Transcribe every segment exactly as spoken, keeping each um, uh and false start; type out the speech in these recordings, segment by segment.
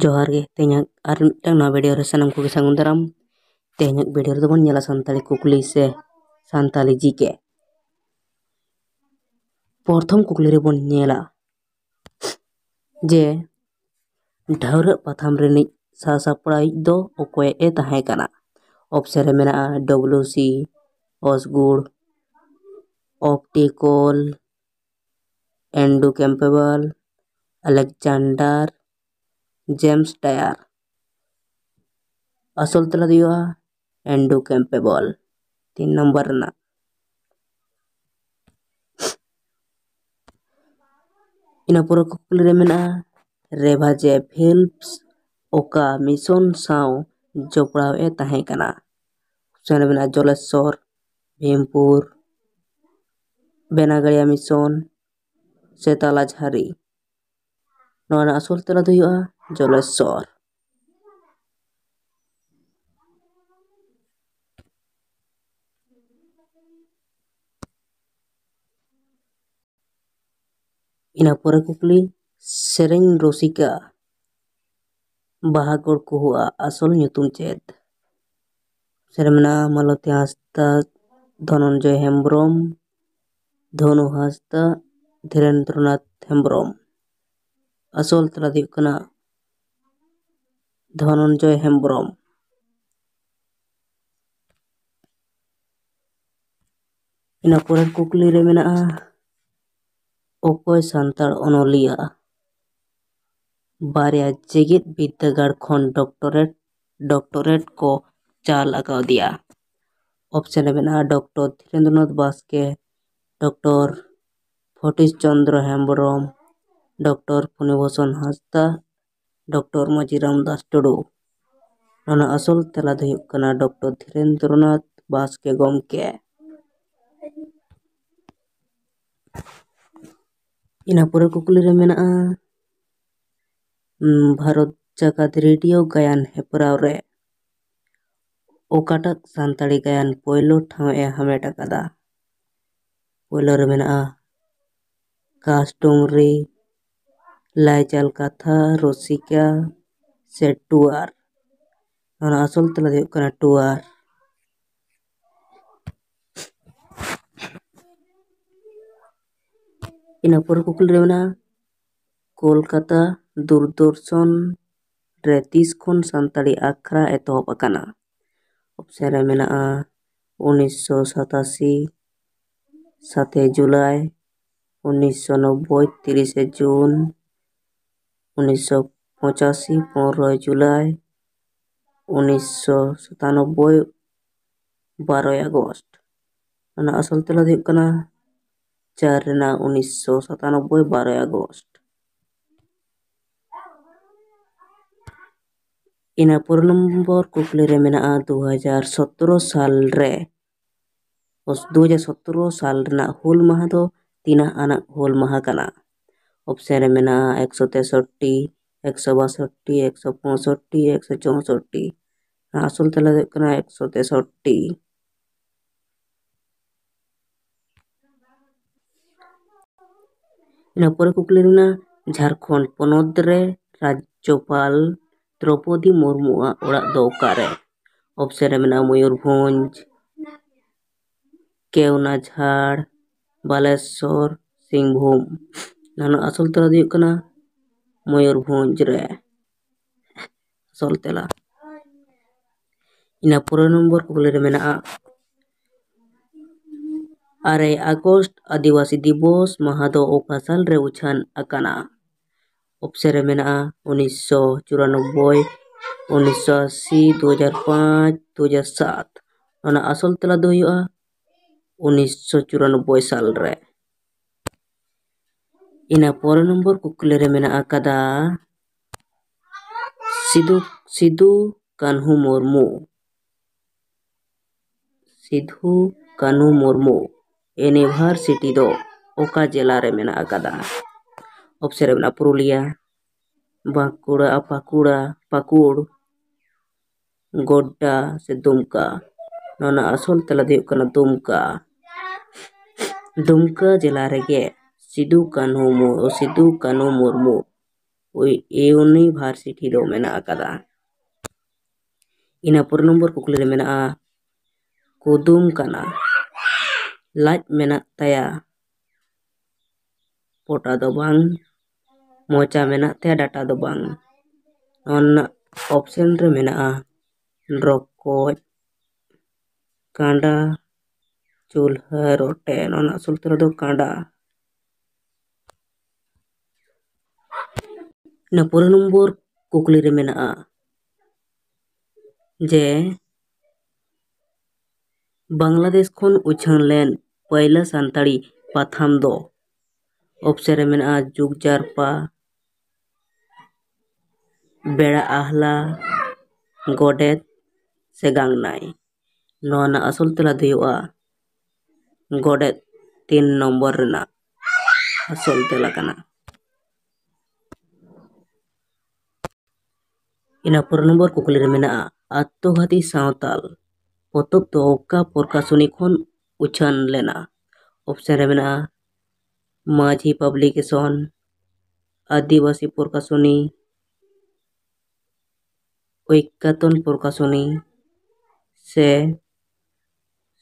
ᱡᱚᱦᱟᱨ ᱜᱮ, ᱛᱮᱦᱮᱧᱟᱜ ᱟᱨ ᱢᱤᱫᱴᱟᱝ ᱱᱟᱣᱟ video ᱨᱮ ᱥᱟᱱᱟᱢ ᱠᱚᱜᱮ ᱥᱟᱹᱜᱩᱱ ᱫᱟᱨᱟᱢ᱾ ᱛᱮᱦᱮᱧᱟᱜ video ᱨᱮᱫᱚ ᱵᱚᱱ ᱧᱮᱞᱟ ᱥᱟᱱᱛᱟᱲᱤ ᱠᱩᱠᱞᱤ ᱥᱮ ᱥᱟᱱᱛᱟᱲᱤ G K᱾ ᱯᱨᱚᱛᱷᱚᱢ ᱠᱩᱠᱞᱤ ᱨᱮᱵᱚᱱ ᱧᱮᱞᱟ ᱡᱮ ᱰᱷᱟᱹᱣᱨᱟᱹᱜ ᱯᱟᱛᱷᱟᱢ ᱨᱤᱱᱤᱡ ᱥᱟᱥᱟᱯᱲᱟᱣᱤᱡ ᱫᱚ ᱚᱠᱚᱭ ᱮ ᱛᱟᱦᱮᱸ ᱠᱟᱱᱟ? Option ᱨᱮ ᱢᱮᱱᱟᱜᱼᱟ W C ᱚᱥᱜᱩᱲ, ᱚᱯᱴᱤᱠᱚᱞ, ᱮᱱᱰᱩ ᱠᱮᱢᱯᱮᱵᱚᱞ, ᱟᱞᱮᱠᱡᱟᱱᱰᱟᱨ, ᱡᱮᱢᱥ ᱰᱟᱭᱟᱨ᱾ ᱟᱥᱚᱞ ᱛᱮᱞᱟ ᱫᱚ ᱦᱩᱭᱩᱜᱼᱟ ᱮᱱᱰᱩ ᱠᱮᱢᱯᱮᱵᱚᱞ, ᱛᱤᱱ ᱱᱚᱢᱵᱚᱨ ᱨᱮᱱᱟᱜ᱾ ᱤᱱᱟᱹ ᱯᱚᱨᱮ ᱠᱩᱠᱞᱤ ᱨᱮ ᱢᱮᱱᱟᱜᱼᱟ, ᱨᱮᱵᱷᱟ ᱡᱮ ᱯᱷᱤᱞᱯᱥ ᱚᱠᱟ mission ᱥᱟᱶ ᱡᱚᱯᱲᱟᱣ ᱮ ᱛᱟᱦᱮᱸ ᱠᱟᱱᱟ? Option ᱨᱮ ᱢᱮᱱᱟᱜᱼᱟ ᱡᱚᱞᱮᱥᱥᱚᱨ, ᱵᱷᱤᱢᱯᱩᱨ, ᱵᱮᱱᱟᱜᱟᱲᱤᱭᱟ mission ᱥᱮ ᱛᱟᱞᱟᱡᱷᱟᱨᱤ᱾ ᱱᱚᱣᱟ ᱨᱮᱱᱟᱜ ᱟᱥᱚᱞ ᱛᱮᱞᱟ ᱫᱚ ᱦᱩᱭᱩᱜᱼᱟ ᱡᱚᱞᱮᱥᱥᱚᱨ᱾ ᱤᱱᱟᱹ ᱯᱚᱨᱮ ᱠᱩᱠᱞᱤ, ᱥᱮᱨᱮᱧ ᱨᱩᱥᱤᱠᱟ ᱵᱟᱦᱟᱜᱚᱲ ᱠᱩᱦᱩᱣᱟᱜ ᱟᱥᱚᱞ ᱧᱩᱛᱩᱢ ᱪᱮᱫ? Option ᱨᱮ ᱢᱮᱱᱟᱜᱼᱟ ᱢᱟᱞᱚᱛᱤ ᱦᱟᱸᱥᱫᱟ, ᱫᱷᱚᱱᱚᱱᱡᱚᱭ ᱦᱮᱢᱵᱨᱚᱢ, ᱫᱷᱚᱱᱩ ᱦᱟᱸᱥᱫᱟ, ᱫᱷᱤᱨᱮᱱᱫᱨᱚᱱᱟᱛᱷ ᱦᱮᱢᱵᱨᱚᱢ᱾ ᱟᱥᱚᱞ ᱛᱮᱞᱟ ᱫᱚ ᱦᱩᱭᱩᱜ ᱠᱟᱱᱟ ᱫᱷᱚᱱᱚᱱᱡᱚᱭ ᱦᱮᱢᱵᱨᱚᱢ᱾ ᱤᱱᱟᱹ ᱯᱚᱨᱮᱨ ᱠᱩᱠᱞᱤ ᱨᱮ ᱢᱮᱱᱟᱜᱼᱟ, ᱚᱠᱚᱭ ᱥᱟᱱᱛᱟᱲ ᱚᱱᱚᱞᱤᱭᱟᱹ ᱵᱟᱨᱭᱟ ᱡᱮᱜᱮᱛ ᱵᱤᱨᱫᱟᱹᱜᱟᱲ ᱠᱷᱚᱱ doctorate, doctorate ᱠᱚ ᱪᱟᱞ ᱟᱠᱟᱣᱫᱮᱭᱟ? Option ᱨᱮ ᱢᱮᱱᱟᱜᱼᱟ ᱰᱚᱠᱴᱚᱨ ᱫᱷᱤᱨᱮᱱᱫᱨᱚᱱᱟᱛᱷ ᱵᱟᱥᱠᱮ, ᱰᱚᱠᱴᱚᱨ ᱯᱷᱚᱴᱤᱥ ᱪᱚᱱᱫᱨᱚ ᱦᱮᱢᱵᱨᱚᱢ, ᱰᱚᱠᱴᱚᱨ ᱯᱷᱚᱱᱤᱵᱷᱩᱥᱚᱱ ᱦᱟᱸᱥᱫᱟ, ᱰᱚᱠᱴᱚᱨ ᱢᱟᱹᱡᱷᱤ ᱨᱟᱢᱫᱟᱥ ᱴᱩᱰᱩ᱾ ᱚᱱᱟ ᱟᱥᱚᱞ ᱛᱮᱞᱟ ᱫᱚ ᱦᱩᱭᱩᱜ ᱠᱟᱱᱟ ᱰᱚᱠᱴᱚᱨ ᱫᱷᱤᱨᱮᱱᱫᱨᱚᱱᱟᱛᱷ ᱵᱟᱥᱠᱮ ᱜᱚᱢᱠᱮ᱾ ᱤᱱᱟᱹ ᱯᱚᱨᱮ ᱠᱩᱠᱞᱤ ᱨᱮ ᱢᱮᱱᱟᱜᱼᱟ, ᱩᱸ, ᱵᱷᱟᱨᱚᱛ ᱡᱟᱠᱟᱛ ᱨᱮᱰᱤᱭᱳ ᱜᱟᱭᱟᱱ ᱦᱮᱯᱨᱟᱣ ᱨᱮ ᱚᱠᱟᱴᱟᱜ ᱥᱟᱱᱛᱟᱲᱤ ᱜᱟᱭᱟᱱ ᱯᱳᱭᱞᱳ ᱴᱷᱟᱶ ᱮ ᱦᱟᱢᱮᱴ ᱟᱠᱟᱫᱟ? ᱯᱳᱭᱞᱳ ᱨᱮ ᱢᱮᱱᱟᱜᱼᱟ ᱠᱟᱥ ᱰᱩᱝᱨᱤ, ᱞᱟᱭᱪᱟᱞ ᱠᱟᱛᱷᱟ, ᱨᱩᱥᱤᱠᱟ ᱥᱮ ᱴᱩᱣᱟᱨ? ᱚᱱᱟ ᱟᱥᱚᱞ ᱛᱮᱞᱟ ᱫᱚ ᱦᱩᱭᱩᱜ ᱠᱟᱱᱟ ᱴᱩᱣᱟᱨ᱾ ᱤᱱᱟᱹ ᱯᱚᱨᱮ ᱠᱩᱠᱞᱤ ᱨᱮ ᱢᱮᱱᱟᱜᱼᱟ, ᱠᱳᱞᱠᱟᱛᱟ ᱫᱩᱨᱫᱚᱨᱥᱚᱱ ᱨᱮ ᱛᱤᱥ ᱠᱷᱚᱱ ᱥᱟᱱᱛᱟᱲᱤ ᱟᱠᱷᱲᱟ ᱮᱛᱚᱦᱚᱵ ᱟᱠᱟᱱᱟ? ᱚᱯᱥᱮᱱ ᱨᱮ ᱢᱮᱱᱟᱜᱼᱟ ᱩᱱᱤᱥᱥᱚ ᱥᱟᱛᱟᱥᱤ ᱥᱟᱛᱮ ᱡᱩᱞᱟᱭ, ᱩᱱᱤᱥᱥᱚ ᱱᱚᱵᱵᱳᱭ ᱛᱤᱨᱤᱥᱮ ᱡᱩᱱ, ᱩᱱᱤᱥᱥᱚ ᱯᱚᱸᱪᱟᱥᱤ ᱯᱚᱱᱨᱚᱭ ᱡᱩᱞᱟᱭ, ᱩᱱᱤᱥᱥᱚ ᱥᱟᱛᱟᱱᱚᱵᱵᱳᱭ ᱵᱟᱨᱚᱭ ᱟᱜᱚᱥᱴ᱾ ᱚᱱᱟ ᱟᱥᱚᱞ ᱛᱮᱞᱟ ᱫᱚ ᱦᱩᱭᱩᱜ ᱠᱟᱱᱟ ᱪᱟᱨ ᱨᱮᱱᱟᱜ ᱩᱱᱤᱥᱥᱚ ᱥᱟᱛᱟᱱᱚᱵᱵᱳᱭ ᱵᱟᱨᱚᱭ ᱟᱜᱚᱥᱴ᱾ ᱤᱱᱟᱹ ᱯᱚᱨᱮ ᱱᱚᱢᱵᱚᱨ ᱠᱩᱠᱞᱤ ᱨᱮ ᱢᱮᱱᱟᱜᱼᱟ ᱫᱩ ᱦᱟᱡᱟᱨ ᱥᱚᱛᱨᱚ ᱥᱟᱞ ᱨᱮ, ᱫᱩ ᱦᱟᱡᱟᱨ ᱥᱚᱛᱨᱚ ᱥᱟᱞ ᱨᱮᱱᱟᱜ ᱦᱩᱞ ᱢᱟᱦᱟ ᱫᱚ ᱛᱤᱱᱟᱹᱜ ᱟᱱᱟᱜ ᱦᱩᱞ ᱢᱟᱦᱟ ᱠᱟᱱᱟ? ᱚᱯᱥᱮᱱ ᱨᱮ ᱢᱮᱱᱟᱜᱼᱟ ᱮᱠᱥᱚ ᱛᱮᱥᱚᱴᱴᱤ, ᱮᱠᱥᱚ ᱵᱟᱥᱚᱴᱴᱤ, ᱮᱠᱥᱚ ᱯᱚᱸᱭᱥᱚᱴᱴᱤ, ᱮᱠᱥᱚ ᱪᱳᱥᱚᱴᱴᱤ᱾ ᱟᱥᱚᱞ ᱛᱮᱞᱟ ᱫᱚ ᱦᱩᱭᱩᱜ ᱠᱟᱱᱟ ᱮᱠᱥᱚ ᱛᱮᱥᱚᱴᱴᱤ᱾ ᱤᱱᱟᱹ ᱯᱚᱨᱮ ᱠᱩᱠᱞᱤ ᱢᱮᱱᱟᱜᱼᱟ, ᱡᱷᱟᱲᱠᱷᱚᱸᱰ ᱯᱚᱱᱚᱛ ᱨᱮ ᱨᱟᱡᱽᱡᱚᱯᱟᱞ ᱫᱨᱚᱯᱚᱫᱤ ᱢᱩᱨᱢᱩᱣᱟᱜ ᱚᱲᱟᱜ ᱫᱚ ᱚᱠᱟᱨᱮ? ᱚᱯᱥᱮᱱ ᱨᱮ ᱢᱮᱱᱟᱜᱼᱟ ᱢᱚᱭᱩᱨᱵᱷᱚᱸᱡᱽ, ᱠᱮᱣᱱᱟᱡᱷᱟᱲ, ᱵᱟᱞᱮᱥᱚᱨ, ᱥᱤᱝᱵᱷᱩᱢ᱾ ᱱᱚᱣᱟ ᱨᱮᱱᱟᱜ ᱟᱥᱚᱞ ᱛᱮᱞᱟ ᱫᱚ ᱦᱩᱭᱩᱜ ᱠᱟᱱᱟ ᱢᱚᱭᱩᱨᱵᱷᱚᱸᱡᱽ ᱨᱮ᱾ ᱟᱥᱚᱞ ᱛᱮᱞᱟ᱾ ᱤᱱᱟᱹ ᱯᱚᱱᱨᱚ ᱱᱚᱢᱵᱚᱨ ᱠᱩᱠᱞᱤ ᱨᱮ ᱢᱮᱱᱟᱜᱼᱟ, ᱟᱨᱮ ᱟᱜᱚᱥᱴ ᱟᱹᱫᱤᱵᱟᱹᱥᱤ ᱫᱤᱵᱚᱥ ᱢᱟᱦᱟ ᱫᱚ ᱚᱠᱟ ᱥᱟᱞ ᱨᱮ ᱩᱪᱷᱟᱹᱱ ᱟᱠᱟᱱᱟ? ᱚᱯᱥᱮᱱ ᱨᱮ ᱢᱮᱱᱟᱜᱼᱟ ᱩᱱᱤᱥᱥᱚ ᱪᱩᱨᱟᱱᱚᱵᱵᱳᱭ, ᱩᱱᱤᱥᱥᱚ ᱟᱥᱤ, ᱫᱩ ᱦᱟᱡᱟᱨ ᱯᱟᱸᱪ, ᱫᱩ ᱦᱟᱡᱟᱨ ᱥᱟᱛ᱾ ᱚᱱᱟ ᱟᱥᱚᱞ ᱛᱮᱞᱟ ᱫᱚ ᱦᱩᱭᱩᱜᱼᱟ ᱩᱱᱤᱥᱥᱚ ᱪᱩᱨᱟᱱᱚᱵᱵᱳᱭ ᱥᱟᱞ ᱨᱮ᱾ ᱤᱱᱟᱹ ᱯᱚᱱᱨᱚ ᱱᱚᱢᱵᱚᱨ ᱠᱩᱠᱞᱤ ᱨᱮ ᱢᱮᱱᱟᱜ ᱟᱠᱟᱫᱟ, ᱥᱤᱫᱩ, ᱥᱤᱫᱩ ᱠᱟᱹᱱᱦᱩ ᱢᱩᱨᱢᱩ, ᱥᱤᱫᱷᱩ ᱠᱟᱹᱱᱦᱩ ᱢᱩᱨᱢᱩ ᱤᱭᱩᱱᱤᱵᱷᱟᱨᱥᱤᱴᱤ ᱫᱚ ᱚᱠᱟ ᱡᱮᱞᱟ ᱨᱮ ᱢᱮᱱᱟᱜ ᱟᱠᱟᱫᱟ? ᱚᱯᱥᱮᱱ ᱨᱮ ᱢᱮᱱᱟᱜᱼᱟ ᱯᱩᱨᱩᱞᱤᱭᱟ, ᱵᱟᱸᱠᱩᱲᱟ, ᱯᱟᱹᱠᱩᱲᱟ, ᱯᱟᱹᱠᱩᱲ, ᱜᱳᱰᱰᱟ ᱥᱮ ᱫᱩᱢᱠᱟ? ᱱᱚᱣᱟ ᱨᱮᱱᱟᱜ ᱟᱥᱚᱞ ᱛᱮᱞᱟ ᱫᱚ ᱦᱩᱭᱩᱜ ᱠᱟᱱᱟ ᱫᱩᱢᱠᱟ᱾ ᱫᱩᱢᱠᱟ ᱡᱮᱞᱟ ᱨᱮᱜᱮ ᱥᱤᱫᱩ ᱠᱟᱹᱱᱦᱩ ᱢᱩ-, ᱥᱤᱫᱩ ᱠᱟᱹᱱᱦᱩ ᱢᱩᱨᱢᱩ ᱩᱭ-, ᱤᱭᱩᱱᱤᱵᱷᱟᱨᱥᱤᱴᱤ ᱫᱚ ᱢᱮᱱᱟᱜ ᱟᱠᱟᱫᱟ᱾ ᱤᱱᱟᱹ ᱯᱚᱨᱮ ᱱᱚᱢᱵᱚᱨ ᱠᱩᱠᱞᱤ ᱨᱮ ᱢᱮᱱᱟᱜᱼᱟ, ᱠᱩᱫᱩᱢ ᱠᱟᱱᱟ, ᱞᱟᱡ ᱢᱮᱱᱟᱜ ᱛᱟᱭᱟ, ᱯᱚᱴᱟ ᱫᱚ ᱵᱟᱝ, ᱢᱚᱪᱟ ᱢᱮᱱᱟᱜ ᱛᱟᱭᱟ, ᱰᱟᱴᱟ ᱫᱚ ᱵᱟᱝ᱾ ᱱᱚᱣᱟ ᱨᱮᱱᱟᱜ ᱚᱯᱥᱮᱱ ᱨᱮ ᱢᱮᱱᱟᱜᱼᱟ, ᱨᱚᱠᱚᱡ, ᱠᱟᱸᱰᱟ, ᱪᱩᱞᱦᱟᱹ, ᱨᱚᱴᱮ᱾ ᱱᱚᱣᱟ ᱨᱮᱱᱟᱜ ᱟᱥᱚᱞ ᱛᱮᱞᱟ ᱫᱚ ᱠᱟᱸᱰᱟ᱾ ᱤᱱᱟᱹ ᱯᱚᱨᱮ ᱱᱚᱢᱵᱚᱨ ᱠᱩᱠᱞᱤ ᱨᱮ ᱢᱮᱱᱟᱜᱼᱟ ᱡᱮ ᱵᱟᱝᱞᱟᱫᱮᱥ ᱠᱷᱚᱱ ᱩᱪᱷᱟᱹᱱ ᱞᱮᱱ ᱯᱟᱹᱭᱞᱟᱹ ᱥᱟᱱᱛᱟᱲᱤ ᱯᱟᱛᱷᱟᱢ ᱫᱚ ᱚᱯᱥᱮᱱ ᱨᱮ ᱢᱮᱱᱟᱜᱼᱟ ᱡᱩᱜᱽ ᱡᱟᱨᱯᱟ, ᱵᱮᱲᱟ ᱟᱦᱞᱟ, ᱜᱚᱰᱮᱛ ᱥᱮ ᱜᱟᱝᱱᱟᱭ᱾ ᱱᱚᱣᱟ ᱨᱮᱱᱟᱜ ᱟᱥᱚᱞ ᱛᱮᱞᱟ ᱫᱚ ᱦᱩᱭᱩᱜᱼᱟ ᱜᱚᱰᱮᱛ, ᱛᱤᱱ ᱱᱚᱢᱵᱚᱨ ᱨᱮᱱᱟᱜ ᱟᱥᱚᱞ ᱛᱮᱞᱟ ᱠᱟᱱᱟ᱾ ᱤᱱᱟᱹ ᱯᱚᱨᱮ ᱱᱚᱢᱵᱚᱨ ᱠᱩᱠᱞᱤ ᱨᱮ ᱢᱮᱱᱟᱜᱼᱟ, ᱟᱛᱛᱚᱜᱷᱟᱛᱤ ᱥᱟᱶᱛᱟᱞ ᱯᱚᱛᱚᱵ ᱫᱚ ᱚᱠᱟ ᱯᱨᱚᱠᱟᱥᱚᱱᱤ ᱠᱷᱚᱱ ᱩᱪᱷᱟᱹᱱ ᱞᱮᱱᱟ? ᱚᱯᱥᱮᱱ ᱨᱮ ᱢᱮᱱᱟᱜᱼᱟ ᱢᱟᱹᱡᱷᱤ ᱯᱟᱵᱽᱞᱤᱠᱮᱥᱚᱱ, ᱟᱹᱫᱤᱵᱟᱹᱥᱤ ᱯᱨᱚᱠᱟᱥᱚᱱᱤ, ᱳᱭᱠᱟᱛᱚᱱ ᱯᱨᱚᱠᱟᱥᱚᱱᱤ ᱥᱮ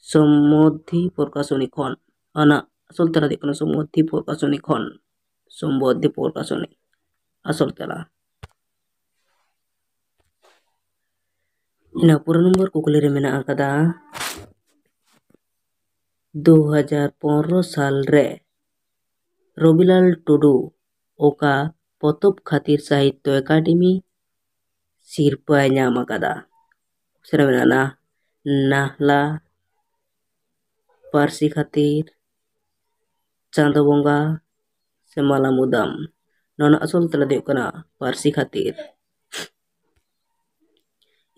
ᱥᱚᱢᱵᱚᱫᱷᱤ ᱯᱨᱚᱠᱟᱥᱚᱱᱤ ᱠᱷᱚᱱ᱾ ᱚᱱᱟ ᱟᱥᱚᱞ ᱛᱮᱞᱟ ᱫᱚ ᱦᱩᱭᱩᱜ ᱠᱟᱱᱟ ᱥᱚᱢᱵᱚᱫᱷᱤ ᱯᱨᱚᱠᱟᱥᱚᱱᱤ ᱠᱷᱚᱱ, ᱥᱚᱢᱵᱚᱫᱷᱤ ᱯᱨᱚᱠᱟᱥᱚᱱᱤ ᱟᱥᱚᱞ ᱛᱮᱞᱟ᱾ ᱤᱱᱟᱹ ᱯᱚᱨᱮ ᱱᱚᱢᱵᱚᱨ ᱠᱩᱠᱞᱤ ᱨᱮ ᱢᱮᱱᱟᱜ ᱟᱠᱟᱫᱟ, ᱫᱩ ᱦᱟᱡᱟᱨ ᱯᱚᱱᱨᱚ ᱥᱟᱞ ᱨᱮ ᱨᱚᱵᱤᱞᱟᱞ ᱴᱩᱰᱩ ᱚᱠᱟ ᱯᱚᱛᱚᱵ ᱠᱷᱟᱹᱛᱤᱨ ᱥᱟᱦᱤᱛᱛᱚ ᱮᱠᱟᱰᱮᱢᱤ ᱥᱤᱨᱯᱟᱹᱭ ᱧᱟᱢ ᱟᱠᱟᱫᱟ? ᱚᱯᱥᱮᱱ ᱨᱮ ᱢᱮᱱᱟᱜᱼᱟ ᱱᱟᱦᱞᱟ, ᱯᱟᱹᱨᱥᱤ ᱠᱷᱟᱹᱛᱤᱨ, ᱪᱟᱸᱫᱚ ᱵᱚᱸᱜᱟ ᱥᱮ ᱢᱟᱞᱟ ᱢᱩᱫᱟᱢ᱾ ᱱᱚᱣᱟ ᱨᱮᱱᱟᱜ ᱟᱥᱚᱞ ᱛᱮᱞᱟ ᱫᱚ ᱦᱩᱭᱩᱜ ᱠᱟᱱᱟ ᱯᱟᱹᱨᱥᱤ ᱠᱷᱟᱹᱛᱤᱨ᱾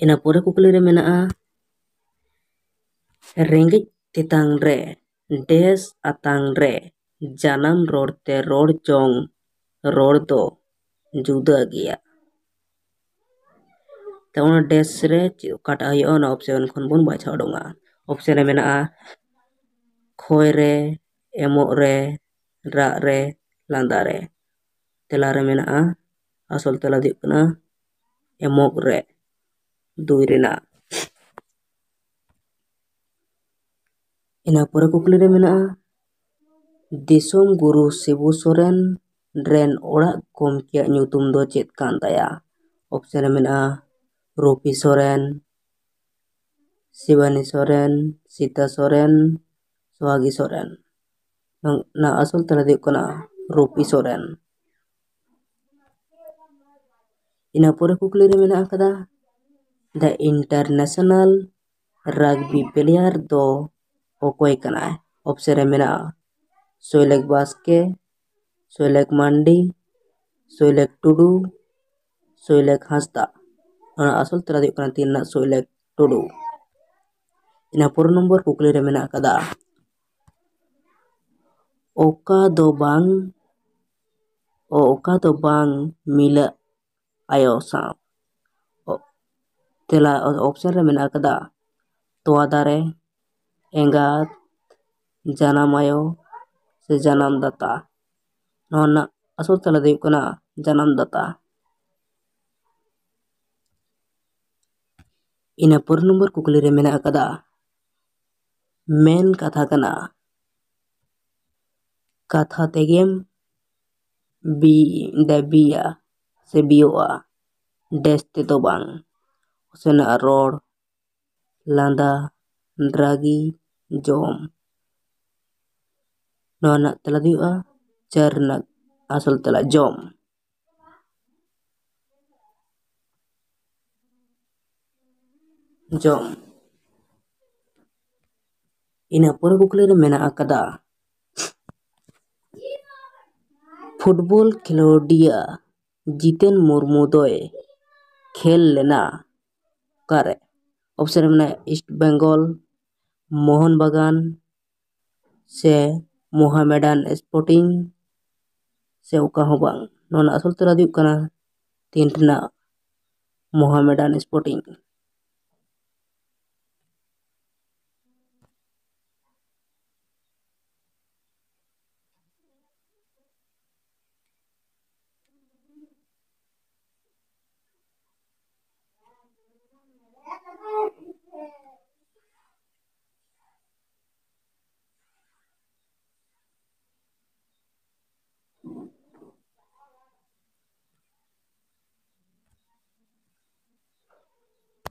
ᱤᱱᱟᱹ ᱯᱚᱨᱮ ᱠᱩᱠᱞᱤ ᱨᱮ ᱢᱮᱱᱟᱜᱼᱟ, ᱨᱮᱸᱜᱮᱡ ᱛᱮᱛᱟᱝ ᱨᱮ ᱰᱮᱥ ᱟᱛᱟᱝ ᱨᱮ ᱡᱟᱱᱟᱢ ᱨᱚᱲ ᱛᱮ ᱨᱚᱲ ᱡᱚᱝ ᱨᱚᱲ ᱫᱚ ᱡᱩᱫᱟᱹ ᱜᱮᱭᱟ᱾ ᱛᱚ ᱚᱱᱟ ᱰᱮᱥ ᱨᱮ ᱪᱮᱫ ᱚᱠᱟᱴᱟᱜ ᱦᱩᱭᱩᱜᱼᱟ, ᱚᱱᱟ ᱚᱯᱥᱮᱱ ᱠᱷᱚᱱ ᱵᱚᱱ ᱵᱟᱪᱷᱟᱣ ᱩᱰᱩᱝᱟ᱾ ᱚᱯᱥᱮᱱ ᱨᱮ ᱢᱮᱱᱟᱜᱼᱟ ᱠᱷᱚᱭ ᱨᱮ, ᱮᱢᱚᱜ ᱨᱮ, ᱨᱟᱜ ᱨᱮ, ᱞᱟᱸᱫᱟ ᱨᱮ᱾ ᱛᱮᱞᱟ ᱨᱮ ᱢᱮᱱᱟᱜᱼᱟ, ᱟᱥᱚᱞ ᱛᱮᱞᱟ ᱫᱚ ᱦᱩᱭᱩᱜ ᱠᱟᱱᱟ ᱮᱢᱚᱜ ᱨᱮ, ᱫᱩᱭ ᱨᱮᱱᱟᱜ᱾ ᱤᱱᱟᱹ ᱯᱚᱨᱮ ᱠᱩᱠᱞᱤ ᱨᱮ ᱢᱮᱱᱟᱜᱼᱟ, ᱫᱤᱥᱚᱢ ᱜᱩᱨᱩ ᱥᱤᱵᱩ ᱥᱚᱨᱮᱱ ᱨᱮᱱ ᱚᱲᱟᱜ ᱜᱚᱢᱠᱮᱭᱟᱜ ᱧᱩᱛᱩᱢ ᱫᱚ ᱪᱮᱫ ᱠᱟᱱ ᱛᱟᱭᱟ? ᱚᱯᱥᱮᱱ ᱨᱮ ᱢᱮᱱᱟᱜᱼᱟ ᱨᱩᱯᱤ ᱥᱚᱨᱮᱱ, ᱥᱤᱵᱟᱱᱤ ᱥᱚᱨᱮᱱ, ᱥᱤᱛᱟ ᱥᱚᱨᱮᱱ, ᱥᱚᱦᱟᱜᱤ ᱥᱚᱨᱮᱱ᱾ ᱱᱚᱣᱟ ᱟᱥᱚᱞ ᱛᱮᱞᱟ ᱫᱚ ᱦᱩᱭᱩᱜ ᱠᱟᱱᱟ ᱨᱩᱯᱤ ᱥᱚᱨᱮᱱ᱾ ᱤᱱᱟᱹ ᱯᱚᱨᱮ ᱠᱩᱠᱞᱤ ᱨᱮ ᱢᱮᱱᱟᱜ ᱟᱠᱟᱫᱟ, the international rugby player ᱫᱚ ᱚᱠᱚᱭ ᱠᱟᱱᱟᱭ? ᱚᱯᱥᱮᱱ ᱨᱮ ᱢᱮᱱᱟᱜᱼᱟ ᱥᱳᱭᱞᱮᱠ ᱵᱟᱥᱠᱮ, ᱥᱳᱭᱞᱮᱠ ᱢᱟᱱᱰᱤ, ᱥᱳᱭᱞᱮᱠ ᱴᱩᱰᱩ, ᱥᱳᱭᱞᱮᱠ ᱦᱟᱸᱥᱫᱟ᱾ ᱚᱱᱟ ᱟᱥᱚᱞ ᱛᱮᱞᱟ ᱫᱚ ᱦᱩᱭᱩᱜ ᱠᱟᱱᱟ ᱛᱤᱱ ᱨᱮᱱᱟᱜ ᱥᱳᱭᱞᱮᱠ ᱴᱩᱰᱩ᱾ ᱤᱱᱟᱹ ᱯᱚᱨᱮ ᱱᱚᱢᱵᱚᱨ ᱠᱩᱠᱞᱤ ᱨᱮ ᱢᱮᱱᱟᱜ ᱟᱠᱟᱫᱟ, ᱚᱠᱟ ᱫᱚ ᱵᱟᱝ, ᱚ, ᱚᱠᱟ ᱫᱚ ᱵᱟᱝ ᱢᱤᱞᱟᱹᱜ ᱟᱭᱳ ᱥᱟᱶ? ᱚ, ᱛᱮᱞᱟ ᱚᱯᱥᱮᱱ ᱨᱮ ᱢᱮᱱᱟᱜ ᱟᱠᱟᱫᱟ ᱛᱚᱣᱟ ᱫᱟᱨᱮ, ᱮᱸᱜᱟᱛ, ᱡᱟᱱᱟᱢ ᱟᱭᱳ ᱥᱮ ᱡᱟᱱᱟᱢ ᱫᱟᱛᱟ᱾ ᱱᱚᱣᱟ ᱨᱮᱱᱟᱜ ᱟᱥᱚᱞ ᱛᱮᱞᱟ ᱫᱚ ᱦᱩᱭᱩᱜ ᱠᱟᱱᱟ ᱡᱟᱱᱟᱢ ᱫᱟᱛᱟ᱾ ᱤᱱᱟᱹ ᱯᱚᱨᱮ ᱱᱚᱢᱵᱚᱨ ᱠᱩᱠᱞᱤ ᱨᱮ ᱢᱮᱱᱟᱜ ᱟᱠᱟᱫᱟ, ᱢᱮᱱ ᱠᱟᱛᱷᱟ ᱠᱟᱱᱟ, ᱠᱟᱛᱷᱟ ᱛᱮᱜᱮᱢ ᱵᱤ ᱫᱟᱹᱵᱤᱭᱟ ᱥᱮ ᱵᱤᱭᱳᱜᱼᱟ, ᱰᱮᱥ ᱛᱮᱫᱚ ᱵᱟᱝ᱾ ᱚᱯᱥᱮᱱ ᱨᱮᱱᱟᱜ ᱨᱚᱲ, ᱞᱟᱸᱫᱟ, ᱨᱟᱹᱜᱤ, ᱡᱚᱢ᱾ ᱱᱚᱣᱟ ᱨᱮᱱᱟᱜ ᱛᱮᱞᱟ ᱫᱚ ᱦᱩᱭᱩᱜᱼᱟ ᱪᱟᱨ ᱨᱮᱱᱟᱜ ᱟᱥᱚᱞ ᱛᱮᱞᱟ, ᱡᱚᱢ᱾ ᱡᱚᱢ᱾ ᱤᱱᱟᱹ ᱯᱚᱨᱮ ᱠᱩᱠᱞᱤ ᱨᱮ ᱢᱮᱱᱟᱜ ᱟᱠᱟᱫᱟ, ᱯᱷᱩᱴᱵᱚᱞ ᱠᱷᱮᱞᱳᱰᱤᱭᱟᱹ ᱡᱤᱛᱮᱱ ᱢᱩᱨᱢᱩ ᱫᱚᱭ ᱠᱷᱮᱞ ᱞᱮᱱᱟ ᱚᱠᱟᱨᱮ? ᱚᱯᱥᱮᱱ ᱨᱮ ᱢᱮᱱᱟᱜᱼᱟ ᱤᱥᱴ ᱵᱮᱝᱜᱚᱞ, ᱢᱳᱦᱚᱱ ᱵᱟᱜᱟᱱ, ᱥᱮ ᱢᱳᱦᱟᱢᱮᱰᱟᱱ ᱥᱯᱳᱨᱴᱤᱝ, ᱥᱮ ᱚᱠᱟ ᱦᱚᱸ ᱵᱟᱝ᱾ ᱱᱚᱣᱟ ᱨᱮᱱᱟᱜ ᱟᱥᱚᱞ ᱛᱮᱞᱟ ᱫᱚ ᱦᱩᱭᱩᱜ ᱠᱟᱱᱟ ᱛᱤᱱ ᱨᱮᱱᱟᱜ ᱢᱚᱦᱟᱢᱮᱰᱟᱱ ᱥᱯᱳᱨᱴᱤᱝ᱾